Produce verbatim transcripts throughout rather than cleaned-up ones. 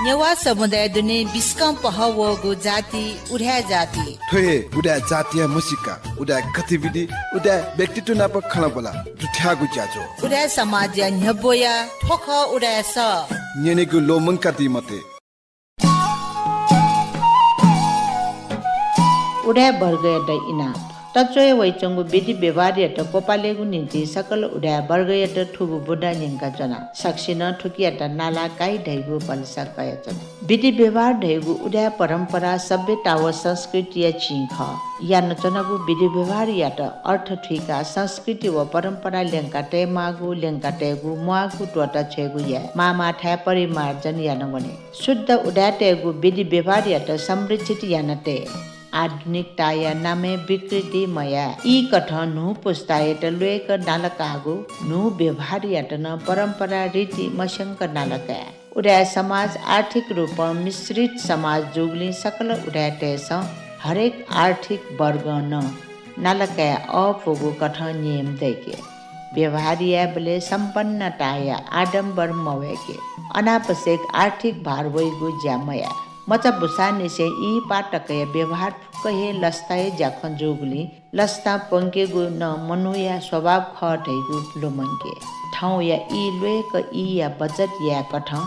नेवाः समुदाय दुने बिस्कं पहः वःगु जाति उदाय् जाति। थ्व हे उदाय् जातिया म्हसीका, उदाय् गतिविधि, उदाय् व्यक्तित्व नाप खँल्हाबल्हा दुथ्याःगु ज्याझ्वः। उदाय् समाजया न्ह्यब्वया थ्व खः उदाय् सः। न्यनेगु ल्वःमंकादी मते। उदाय् वर्गयात इनाप। तच्वया वइच्वंगु विधि व्यवहारयात क्वपालेगु निंतिं सकल उदाय् वर्गयात थुगु बुँदा न्यंकाच्वना। सकसिनं थुकियात नाला काइ धइगु भलसा कयाच्वना। विधि व्यवहार धइगु उदाय् परम्परा सभ्यता व संस्कृतिया चिं खः। यानाच्वनागु विधि व्यवहारयात अर्थ थुइकाः संस्कृति व परम्परा ल्यंका तयेमाःगु, ल्यंका तयेगु, म्वाःगु त्वःता छ्वयेगु याये। माःमाःथाय् परिमार्जन याना वने। शुद्ध उदाय्‌तय्‌गु विधि व्यवहारयात संरक्षित याना तये। आधुनिकताया नामय् विकृति मयाये। ई कथं न्हू पुस्तायात ल्वय्‌क नालाकाःगु न्हू व्यवहारयात नं परम्परा रीति मस्यंक नालाकाये। उदाय् समाज आर्थिक रूपं मिश्रित समाज जूगुलिं सकल उदाय्‌तय्‌सं हरेक आर्थिक वर्गं नं नालाकाये अःपुगु कथं नियम दय्‌के। व्यवहार यायेबलय् सम्पन्नताया आडम्बर मवय्‌के। अनावश्यक आर्थिक भार वइगु ज्या मयाये। मचा बुसांनिसें इहिपाः तकया व्यवहार फुक्क हे लसताया ज्याखँ जूगुलिं लसता प्वंकेगु नं मनूया स्वभाव खः धइगु ल्वःमंके। थौंया ई ल्वय्‌क ईया बचत याये कथं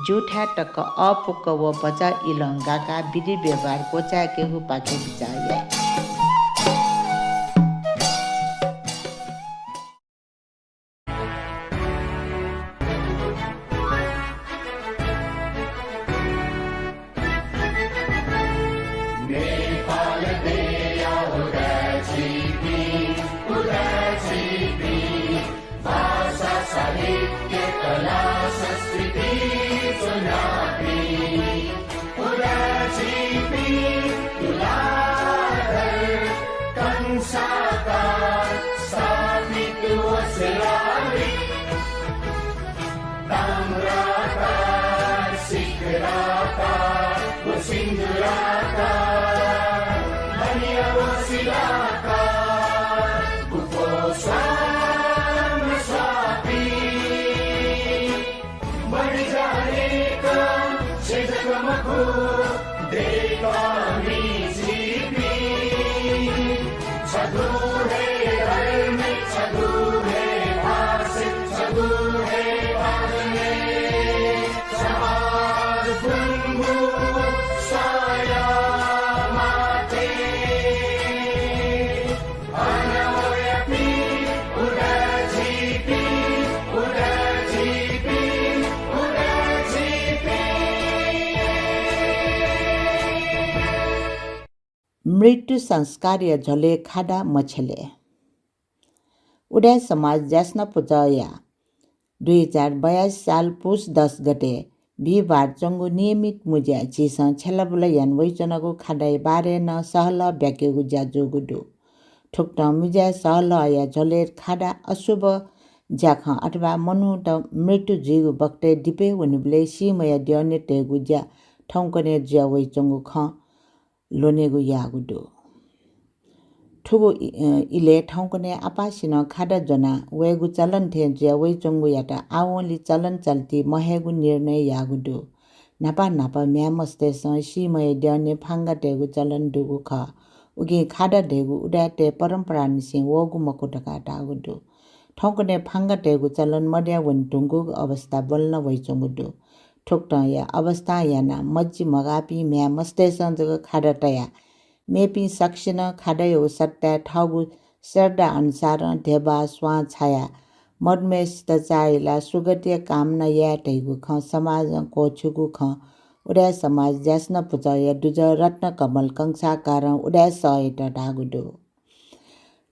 ज्यूथाय् तक अःपुक व भचा इलं गाकाः विधि व्यवहार क्वचाय्‌केगुपाखे बिचाः याये। नेपाल देया उदाय् झीपिं, उदाय् झीपिं, भाषा, साहित्य, कला, संस्कृति च्वनापिं, उदाय् झीपिं तुलाधर कंसाकार स्थापित व शिलालिपि। ताम्राकार, शिखराकार व सिन्दूराकार, बनिया व शिलाकार, गुफो स्वां स्वापी। बढी जानेका छेँ जक मखु, देय्‌कामि झीपिं। छगू हे धर्म, छगू हे भाषा, छगू हे भाषा, समाज गुंगू साया माते। मृत्यु संस्कारया झ्वलय् खादा मछ्यले। उदाय् समाज ज्यासना पुचःया दुई हजार बयासी साल पुस दस गते बिहिबार च्वंगु नियमित मुँज्याय् झीसं छ्यलाबुला याना वइच्वनागु खादाया बारे नं सहलह ब्याकेगु ज्या जूगु दु। थुकथं मुँज्याय् सहलहया झ्वलय् खादा अशुभ ज्याखँ अथवा मनूत मृत्यु जुइगु बखतय् दिपय् वनीबलय् सीम्हया द्यःने तयेगु ज्या थौंकन्हय् जुया वइच्वंगु खँ ल्वनेगु याःगु दु। थुगु इ-, अ, इलय् थौंकन्हय् आपासिनं खादा ज्वना वयेगु चलन थें जुया वइच्वंगुयात आवंलि चलन चल्ति महयेगु निर्णय याःगु दु। न्हापा न्हापा म्ह्याय् मस्तय्‌सं सीम्हया द्यःने फांगा तयेगु चलन दुगु खः। उकिं खादा धइगु उदाय्‌तय् परम्परानिसें वःगु मखु धकाः धाःगु दु। थौंकन्हय् फांगा तयेगु चलन मदया वने धुंकूगु अवस्था ब्वलना वइच्वंगु दु। थुकथंया अवस्थां यानाः मज्जि मगाःपिं म्ह्याय् मस्तय्‌सं जक खादा तयाः मेपिं सकसिनं खादायागु सट्टाय् थःगु श्रद्धा अनुसारं ध्यबा, स्वां छायाः मदुम्हय्‌सित चाःहिलाः सुगतिया कामना याये धइगु खँ समाजं क्वःछिउगु खँ उदाय् समाज ज्यासना पुचःया दुजः रत्नकमल कंसाकारं उदाय् सःयात धाःगु दु।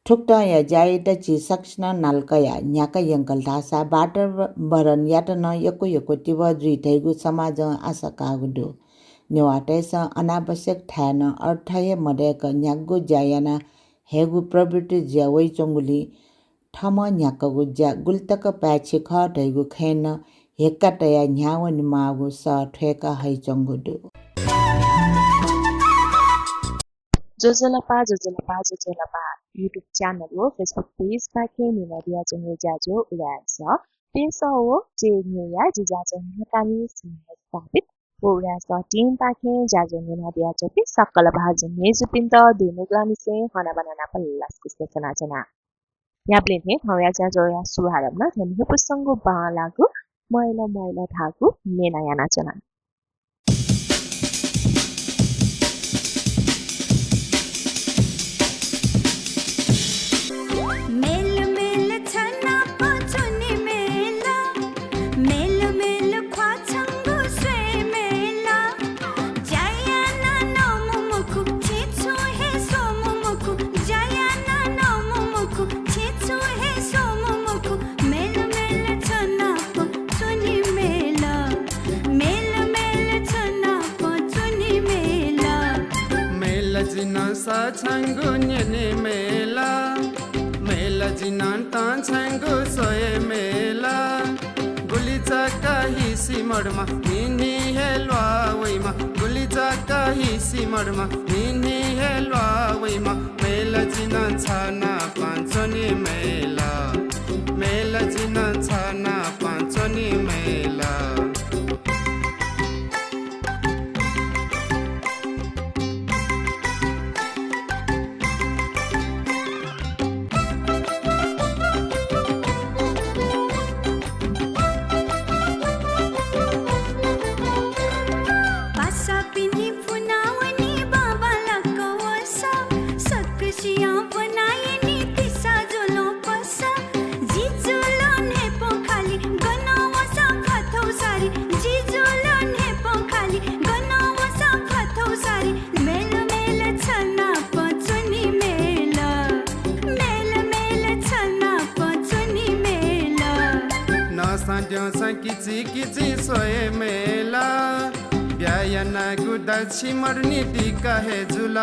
थुकथंया ज्यायात झी सकसिनं नाला कयाः न्ह्याका यंकल धाःसा वातावरणयात नं यक्व यक्व तिबः जुइ धइगु समाजं आशा काःगु दु। नेवाःतय्‌सं अनावश्यक थाय् नं अर्थ हे मदय्‌क न्ह्यागु ज्या याना हयेगु प्रवृत्ति जुया वइच्वंगुलिं थःम्हं न्ह्याकागु ज्या गुलितक पाय्‌छि खः धइगु खँय् नं हेक्का तयाः न्ह्यावनेमाःगु सः थ्वय्‌का हइच्वंगु दु। ज्वजलपा, ज्वजलपा, ज्वजलपा। YouTube channel व Facebook page पाखें न्ह्यब्वयाच्वंगु ज्याझ्वः उदाय् सः, प्यसः व च्यय् न्यय्‌या जि ज्याझ्वः न्ह्यःकामि सिंह स्थापित। व उराय् सः team पाखें ज्याझ्वः न्यनादियाच्वंपिं सकल भाजु मय्जुपिन्त दुनुगलंनिसें हनाबना नापलासें सुभाय् च्वनाच्वना। न्ह्याबलें थें थौंया ज्याझ्वःया शुभारम्भ थ्व न्ह्यइपुसेंगु बांलाःगु मय्ल मय्ल धाःगु न्यना यानाच्वना। मेल मेल छ नाप च्वने मेल, मेल मेल ख्वाः छंगु स्वये मेल। ज्या यानाः नःम्ह मखु, छेँ छुं हे स्वःम्ह मखु, ज्या यानाः नःम्ह मखु, छेँ छुं हे स्वःम्ह मखु। मेल मेल छ नाप च्वने मेल, मेल मेल छ नाप च्वने मेल। मेल जिं नं सः छंगु न्यने मेल, मेल जिं नं तं छंगु स्वये मेल। गुलि जक हिसि मदुमा, न्हिं न्हिं हे ल्वाः वइमा। गुलि जक हिसि मदुमा, न्हिं न्हिं हे ल्वाः वइमा। मेल जिं नं छ नाप च्वने मेल, मेल जिं नं छ नाप च्वने मेल। पासापिनि फुनावनी बांबांलाक वसा, सकसियां ब्वनायनी तिसा ज्वलं पसा। जि जुल न्हाय्पं खालि गनं वंसां भथौ सारी, जि जुल न्हाय्पं खालि गनं वंसां भथौ सारी। मेल मेल छ नाप च्वने मेल, मेल मेल छ नाप च्वने मेल। नःसां द्यःसां किचि किचि स्वये मेल। ब्याहा यानागु दच्छि मरुनि दिक्क हे जुल।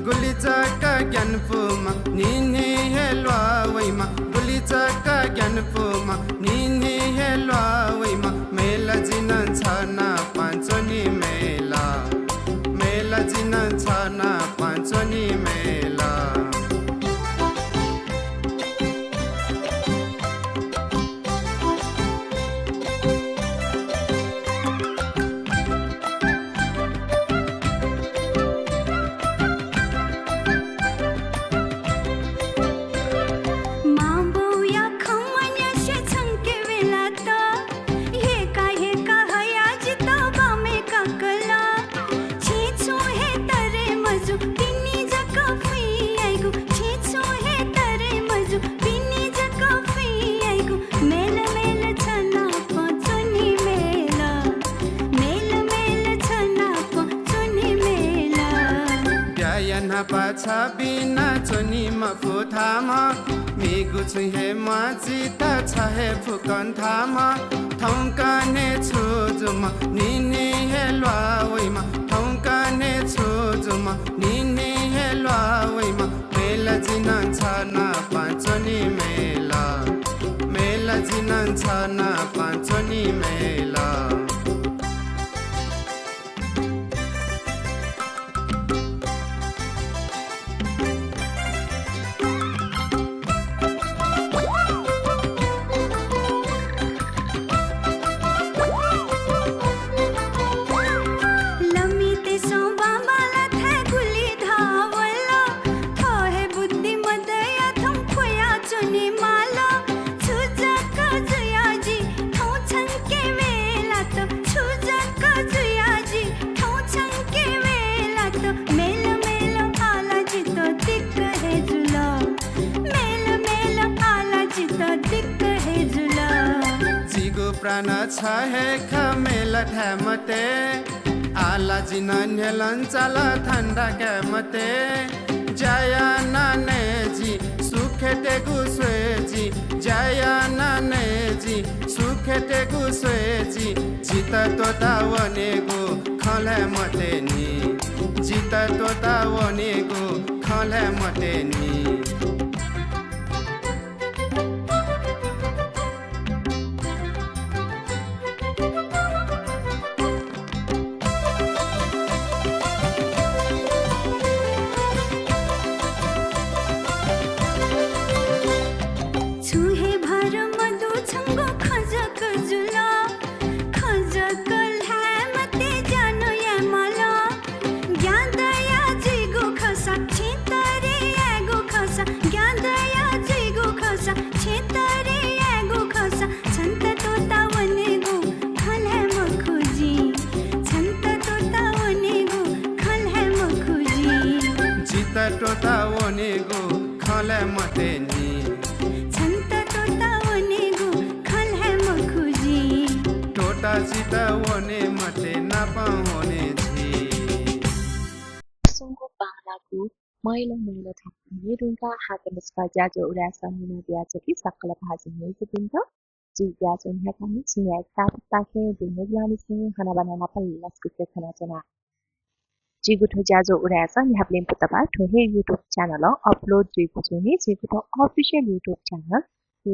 गुलि जक ग्यानापुमा, न्हिं न्हिं हे ल्वाः वइमा। गुलि जक ग्यानापुमा, न्हिं न्हिं हे ल्वाः वइमा। मेल जिं नं छ नाप च्वने मेल, मेल जिं नं छ नाप च्वने मेल। मांबौया खँ मन्यंसे छंके वेलात। हेका हेका हयाः जितः बामय् काकल। छेँ छुं हे तरे मजू, पिने जक फुइँ याइगु। छेँ छुं हे तरे मजू, पिने जक फुइँ याइगु। मेल मेल छ नाप च्वने मेल, मेल मेल छ नाप च्वने मेल। ब्याहा याना पाछा बिना च्वने मफु थामा। मेगु छुं हे म्वाः जितः छ हे फुकं थामा। थौंकन्हय् छु जुमा, न्हिं न्हिं हे ल्वाः वइमा। थौंकन्हय् छु जुमा, न्हिं न्हिं हे ल्वाः वइमा। मेल जिं नं छ नाप च्वने मेल, मेल जिं नं छ नाप च्वने मेल। लमितय्सं बांबांलाथाय् गुलि धावल। थः हे बुद्धि मदया थौं ख्वया च्वने माल। छु जक जुया जि थौं छंके वेलात। छु जक जुया जि थौं छंके वेलात। मेल मेल आः ला जितः दिक्क हे जुल। मेल मेल आः ला जितः दिक्क हे जुल। जिगु प्राण छ हे खः मेल धाये मते। आः ला जिं नं न्ह्यलं चाल धन्दा काये मते। ज्या यानाः नये जि, सुखे तयेगु स्वये जि। ज्या यानाः नये जि, सुखे तयेगु स्वये जि। जितः त्वःता वनेगु खँ ल्हाये मते नि। जितः त्वःता वनेगु खँ ल्हाये मते नि। छुं हे भर मदु छंगु खँ जक जुल। खँ जक ल्हाये मते त्वःता वनेगु खँ ल्हाये मते नि। छन्त त्वःता वनेगु खँ ल्हाये मखु जिं। त्वःता चिता वने मते नापं वने झी। सुंगु बांलाःगु मय्‌लः मय्‌लः थौंकन्हय् धुंकाः हाकनं छकः ज्याझ्वः उदाय् सः न्यनादियाच्वंपिं सकल भाजु मय्‌जुपिन्त जि ज्याझ्वः न्ह्याकामि छिमि याइ तापुपाखें दुनुगलंनिसें हनाबना नापं लसकुस यानाच्वना। जिगु थ्व ज्याझ्वः उदाय् सः न्ह्याबलें बुधबार थ्व हे YouTube channel-य् upload जुइगु जुइनि। जिगु थ्व official YouTube channel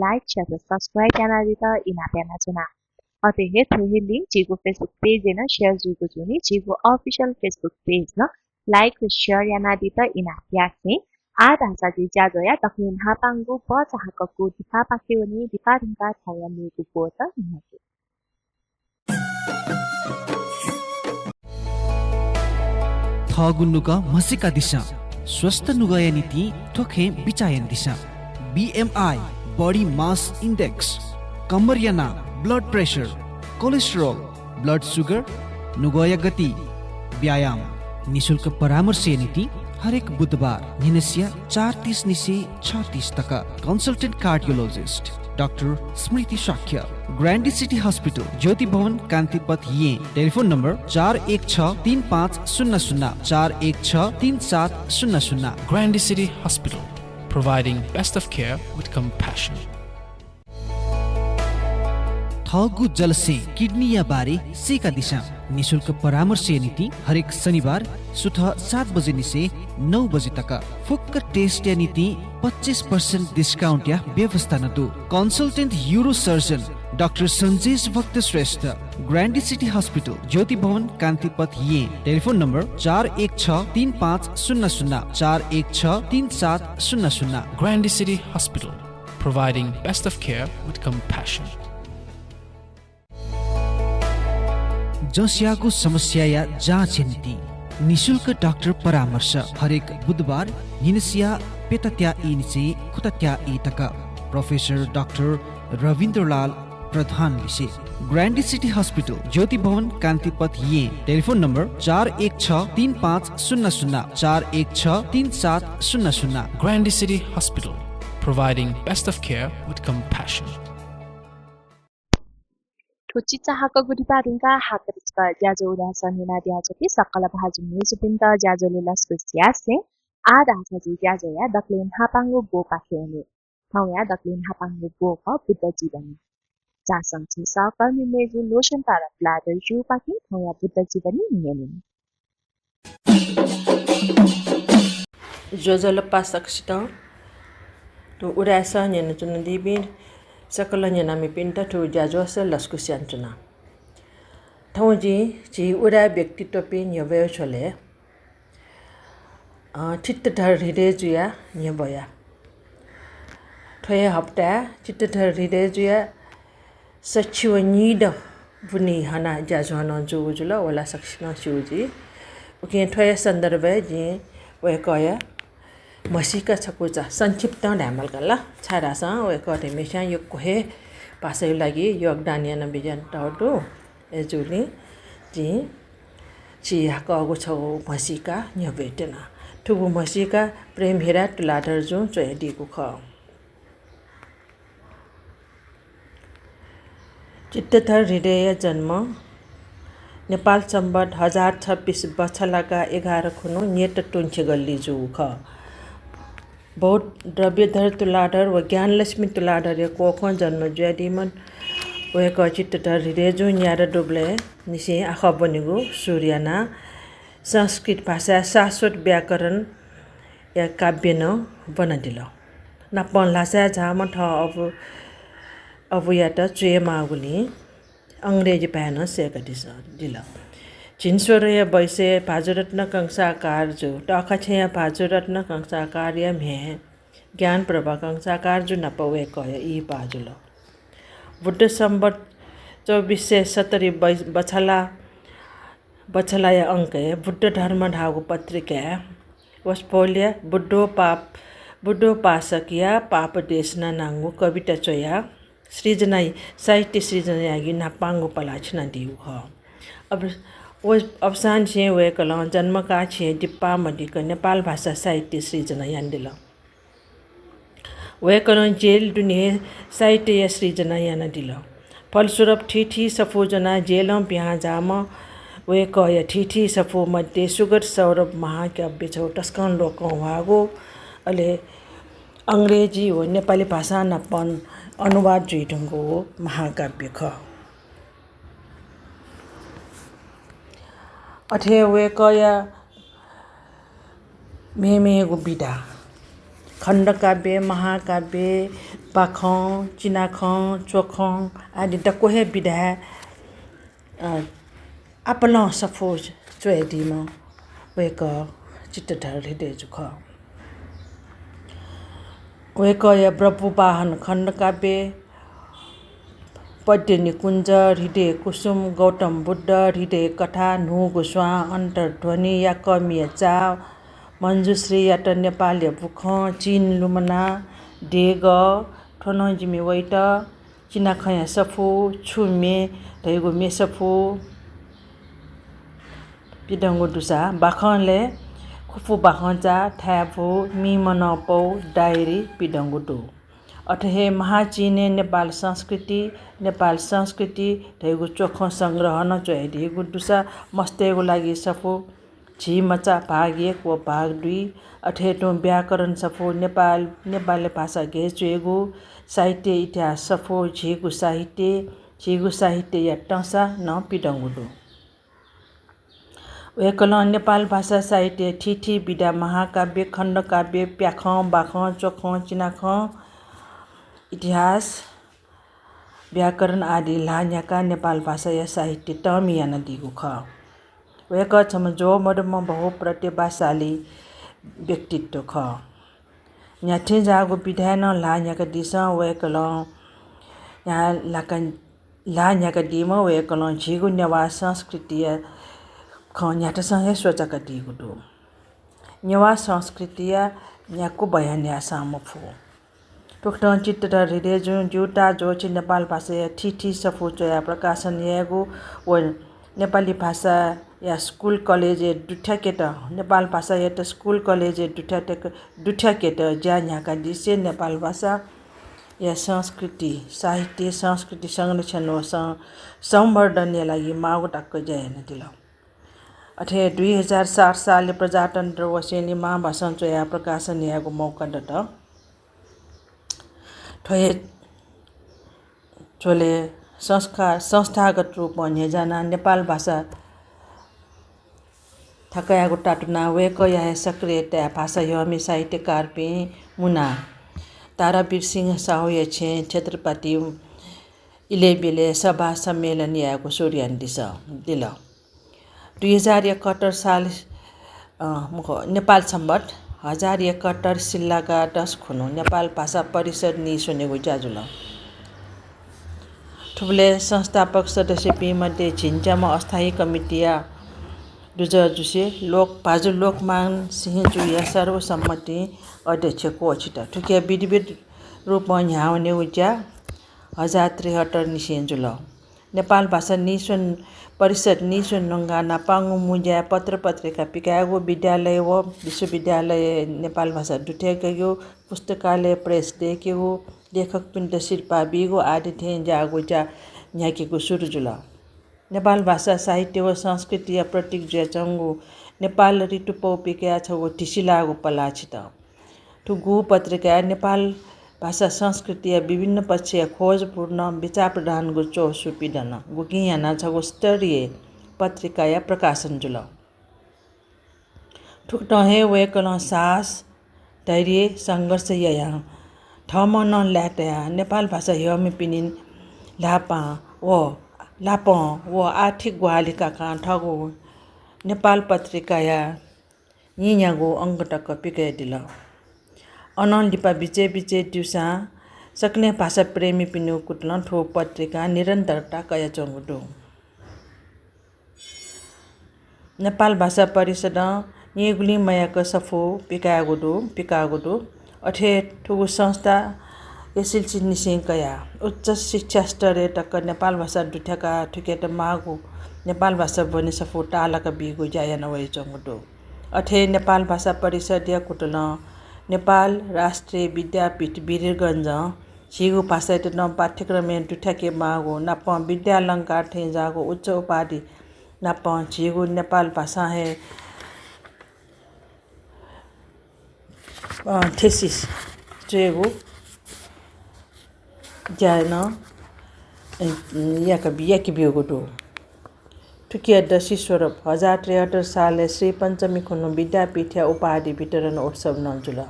like, share व subscribe यानादीत इनाप यानाच्वना। अथे हे थ्व हे link जिगु Facebook page-य् नं share जुइगु जुइनि। जिगु official Facebook page नं like व share यानादीत इनाप यासें आः धाःसा जि ज्याझ्वःया दकलय् न्हापांगु बचाहाकःगु दिपापाखे वने। दिपा धुंकाः थौंया मेगु ब्वत न्ह्याके। थःगु नुगः म्हसीकादिसँ, स्वस्थ नुगःया निंतिं थ्व खँय् बिचाः यानादिसँ। BMI, body mass index, कम्मरया नाप, blood pressure, cholesterol, blood sugar, नुगःया गति, व्यायाम। निशुल्क परामर्शया निंतिं हरेक बुधबार न्हिनसिया चार तीस निसें छ तीस तक। Consultant cardiologist डाक्टर स्मृति शाक्य, ग्रान्डी सिटी हस्पिटल, ज्योति भवन, कान्तिपथ, येँ। टेलिफोन नम्बर चार एक छ तीन पाँच शून्य शून्य, चार एक छ तीन सात शून्य शून्य। Grande City Hospital, providing best of care with compassion. थःगु जलस्यें किडनीया बारे सीकादिसँ। निशुल्क परामर्शया निंतिं हरेक शनिबार सुथ सात बजे निसें नौ बजे तक। फुक्क test-या निंतिं पच्चिस percent discount-या व्यवस्था नं दु। Consultant urosurgeon डाक्टर सन्जेश भक्त श्रेष्ठ, ग्रान्डी सिटी हस्पिटल, ज्योति भवन, कान्तिपथ, येँ। टेलिफोन नम्बर चार एक छ तीन पाँच शून्य शून्य, चार एक छ तीन सात शून्य शून्य। Grande City Hospital, providing best of care with compassion. जँस्याःगु समस्याया जाँचया निंतिं निशुल्क डाक्टर परामर्श हरेक बुधबार न्हिनसिया प्यतात्या ई निसें खुतात्या ई तक। प्रोफेसर डाक्टर रविन्द्रलाल प्रधान लिसे। ग्रान्डी सिटी हस्पिटल, ज्योति भवन, कान्तिपथ, येँ। टेलिफोन नम्बर चार एक छ तीन पाँच शून्य शून्य, चार एक छ तीन सात शून्य शून्य। Grande City Hospital, providing best of care with compassion. थ्व चिचाहाकःगु दिपा धुंकाः हाकनं छकः ज्याझ्वः उदाय् सः न्यनादियाच्वंपिं सकल भाजु मय्‌जुपिन्त ज्याझ्वलय् लसकुस यासें आः धाःसा जि ज्याझ्वःया दकलय् न्हापांगु ब्वपाखे वने। थौंया दकलय् न्हापांगु ब्व खः बुद्ध जीवनी। झासँ झी सहकर्मी मय्‌जु लोचन तारा तुलाधरजुपाखें थौंया बुद्ध जीवनी न्यने। ज्वजलपा सकसितं। थ्व उदाय् सः न्यनाच्वनादीपिं सकल न्यनामिपिन्त थ्व ज्याझ्वलय् लसकुस यानाच्वना। थौं जिं झी उदाय् व्यक्तित्वपिं न्ह्यब्वया झ्वलय्, अ, चित्तधर हृदयजुया न्ह्यब्वया। थ्व हे हप्ताय् चित्तधर हृदयजुया सछि व नीदँ बुन्हि हनाः ज्याझ्वः नं जूगु जुल, व ला सकसिनं स्यू जुइ। उकिं थ्व हे सन्दर्भय् जिं वय्‌कःया म्हसीका छकूचा संक्षिप्तं धायेमाल का ला, छाय्‌धाःसा वय्‌कः धइम्हस्यां यक्व हे भाषाया लागि योगदान यानाबिज्यानातःगु दु। अय्‌जूगुलिं जिं चिहाकःगु छगू म्हसीका न्ह्यब्वयेत्यना। थुगु म्हसीका प्रेमहिरा तुलाधरजुं च्वयादीगु खः। चित्तधर हृदयया जन्म नेपाल सम्बत हजार छब्बिस बछलागा एघार खुन्हु न्येत तुंछि गल्ली जूगु खः। बौद्ध द्रव्यधर तुलाधर व ज्ञानलक्ष्मी तुलाधरया कोखं जन्म जुयादीम्ह वय्‌कः चित्तधर हृदयजुं न्यादँ दुबलय् निसें आखः ब्वनेगु सुरु यानाः संस्कृत भाषाय् शाश्वत व्याकरणया काव्य नं ब्वनादिल। नापं ल्हासाय् झाःम्ह थः अबु, अबुयात च्वयेमाःगुलिं अंग्रेजी भाय् नं सय्‌कादिल। झिंस्वदँया बैसय् भाजुरत्न कंसाकारजु, तःखाछेँया भाजुरत्न कंसाकारया म्ह्याय् ज्ञानप्रभा कंसाकारजु नाप वय्‌कःया इहिपाः जुल। बुद्ध सम्बत चौबिस सय सत्तरी बै-, बछला, बछलाया अंकय् बुद्ध धर्म धाःगु पत्रिकाय् वसपोलया बुद्धोपा-, बुद्धोपासकया पाप देशना नांगु कविता च्वयाः सृजना, साहित्य सृजना यायेगु न्हापांगु पलाः छिनादीगु खः। अब व अवसानसिं वय्‌कलं जन्मकाःछि हे दिप्पाः मदिक्क नेपाल भाषा साहित्य सृजना यानादिल। वय्‌कलं जेल दुने हे साहित्यया सृजना यानादिल। फलस्वरूप थीथी सफू ज्वनाः जेलं पिहां जाःम्ह वय्‌कःया थीथी सफू मध्ये सुगत सौरभ महाकाव्य छगू तसकं लोकं ह्वाःगु, अले अंग्रेजी व नेपाली भाषां नापं अनुवाद जुइधुंगु महाकाव्य खः। अथे वय्‌कःया मेमेगु विधा, खण्डकाव्य, महाकाव्य, बाखं, चिनाखं, च्वखं आदि दक्व हे विधाय्, अ, आपालं सफू च्वयादीम्ह वय्‌कः चित्तधर हृदयजु खः। वय्‌कःया ब्रभुवाहन खण्डकाव्य, पद्य निकुञ्ज, हृदय कुसुम, गौतम बुद्ध, हृदय कथा, न्हूगु स्वां, अन्तर्ध्वनि, याकःमिया चाः, मञ्जुश्रीयात नेपालया बुखँ, चिं लुमना, देगः, थ्व नं जिमि वइत, चिनाखँया सफू, छु म्ये धइगु म्ये सफू, पिदंगु दुसा, बाखंलय् खुफु बाखंचा, थाय्‌भू, मीमनं पौ, डायरी पिदंगु दु। अथे हे महाचिनय् नेपाल संस्कृति, नेपाल संस्कृति धइगु च्वखं संग्रह नं च्वयादीगु दुसा, मस्तय्‌गु लागि सफू झी मचा भाग एक व भाग दुई, अथे हे तुं व्याकरण सफू, नेपाल, नेपाली भाषा गय् च्वयेगु, साहित्य इतिहास सफू, झीगु साहित्य, झीगु साहित्यया तंसा नं पिदंगु दु। वय्‌कलं नेपाल भाषा साहित्य थीथी विधा महाकाव्य, खण्डकाव्य, प्याखं, बाखं, च्वखं, चिनाखं, इतिहास, व्याकरण आदि ल्हाः न्ह्याकाः नेपाल भाषाया साहित्य तःमि यानादीगु खः। वय्‌कः छम्ह ज्वः मदुम्ह बहुप्रतिभाशाली व्यक्तित्व खः। न्ह्याथें जाःगु विधाय् नं ल्हाः न्ह्याकादीम्ह वय्‌कलं न्ह्या-, लाका-, ल्हाः न्ह्याकादीम्ह वय्‌कलं झीगु नेवाः संस्कृतिया खँ न्ह्याथासं हे स्वचाकादीगु दु। नेवाः संस्कृतिया न्ह्यागु बयान याःसां मफु। थुकथं चित्तधर हृदयजुं ज्यूता ज्वःछि नेपाल भाषाया थीथी सफू च्वयाः प्रकाशन यायेगु व नेपाली भाषाया स्कुल कलेजय् दुथ्याकेत, नेपाल भाषायात स्कुल कलेजय् दुथ्याकेत, दुथ्याकेत ज्या न्ह्याकादिसें नेपाल भाषाया संस्कृति, साहित्य, संस्कृति संरक्षण व सं-, संवर्धनया लागि माःगु तक ज्या यानादिल। अथे दुई हजार सात सालय् प्रजातन्त्र वसेंलि मांभाषां च्वयाः प्रकाशन यायेगु मौका दत। थ्व हे झ्वलय् संस्था-, संस्थागत रूपं न्ह्यज्यानाः नेपाल भाषा थाकायागु तातुनाः वय्‌कःया हे सक्रियताय् भाषा ह्यःमि साहित्यकारपिं मुनाः तारावीर सिंह साहुया छेँय् क्षेत्रपति इलय्‌ब्यलय् सभा सम्मेलन यायेगु सुरु यानादिल। दुई हजार एकहत्तर साल, अ, मखु, नेपाल सम्बत हजार एकहत्तर सिल्लागा दस खुन्हु नेपाल भाषा परिषद नीस्वनेगु ज्या जुल। थुबलय् संस्थापक सदस्यपिं मध्ये झिंच्याम्ह अस्थायी कमिटीया दुजः जुसे लोक-, भाजु लोकमान सिंहजुया सर्वसम्मतिं अध्यक्ष क्वःछित। थुकिया विधिवत रूपं न्ह्यावनेगु ज्या हजार त्रिहत्तर निसें जुल। नेपाल भाषा नीस्वन, परिषद नीस्वन धुंकाः न्हापांगु मुँज्याय् पत्र पत्रिका पिकायेगु, विद्यालय व विश्वविद्यालयय् नेपाल भाषा दुथ्याकेगु, पुस्तकालय प्रेस दय्‌केगु, लेखकपिन्त सिरपाः बीगु आदि थें ज्याःगु ज्या न्ह्याकेगु सुरु जुल। नेपाल भाषा, साहित्य व संस्कृतिया प्रतीक जुयाच्वंगु नेपाल ऋतुपौ पिकयाः छगू धिसिलाःगु पलाः छित। थुगु पत्रिकाय् नेपाल भाषा संस्कृतिया विभिन्न पक्षया खोजपूर्ण विचार प्रधानगु च्वसु पिदन, गुकिं यानाः छगू स्तरीय पत्रिकाया प्रकाशन जुल। थुकथं हे वय्‌कलं साहस, धैर्य, संघर्ष यायां थःम्हं नं लाय् तयाः नेपाल भाषा ह्यःमिपिनि ल्हापां व, ल्हापं व आर्थिक ग्वाहालि काकां थःगु नेपाल पत्रिकाया न्हिन्यागू अंक तक पिकयादिल। अनं लिपा बिचय् बिचय् दिउसां सकलें भाषा प्रेमीपिनिगु कुतलं थ्व पत्रिकां निरन्तरता कयाच्वंगु दु। नेपाल भाषा परिषदं निगुलिं मयाक सफू पिकायेगु दु, पिकाःगु दु। अथे थुगु संस्था एसएलसी निसें कयाः उच्च शिक्षा स्तरय् तक नेपाल भाषा दुथ्याकाः थुकेत माःगु नेपाल भाषा ब्वने सफू ताःलाका बीगु ज्या याना वयाच्वंगु दु। अथे नेपाल भाषा परिषदया कुतलं नेपाल राष्ट्रिय विद्यापीठ वीरगञ्जं झीगु भाषायात नं पाठ्यक्रमय् दुथ्याके माःगु नापं विद्यालंकार थें जाःगु उच्च उपाधि नापं झीगु नेपाल भाषां हे, अ, thesis च्वयेगु ज्या नं, अ, याका-, याके ब्यूगु दु। थुकिया दसि स्वरूप हजार त्रिहत्तर सालय् श्री पञ्चमी खुन्हु विद्यापीठया उपाधि वितरण उत्सव नं जुल।